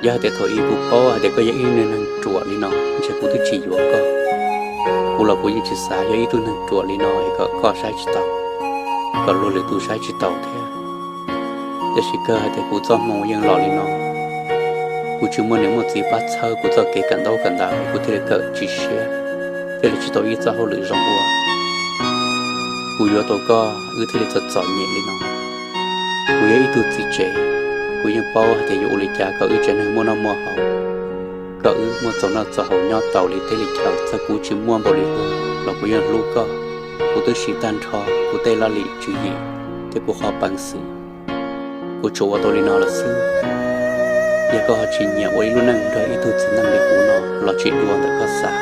Yog hais tias thaum ub kuv paub hais tias koj yog ib neeg ruam li no, ntshe kuv twb tsis yuav koj. Kuv los kuv yeej tsis xav yog ib tug neeg ruam li no es kom koj saib tsis taus, kom luag lwm tus saib tsis taus thiab. Tiam sis kawg hais tias kuv txoj hmoo yeej los li no, kuv tsis muaj niam muaj txiv pab txhawb kuv txoj kev kawm ntaub kawm ntawv, kuv thiaj li kawm tsis siab, thiaj li tsis tau ib txoj hauj lwm zoo ua. Kuv yuav tau koj, wb thiaj li txom txom nyem li no. Kuv yog ib tug txiv tsev, kuv yeej paub hais tias yuav ua li cas kom wb tsev neeg muaj noj muaj haus, kom wb muaj txaus noj txaus haus nyob tau li teb li chaw. Txawm kuv tsis muaj npaum li ub los kuv yeej hlub koj. Kuv twb siv tag nrho kuv tej laj lim tswv yim thiab kuv qhov peev xwm, kuv tsuas ua tau li no lawm xwb. Yog koj ho tsis nyiam ua ib lub neej nrog ib tug txiv neej li kuv no los tsis dua ntawm koj xav.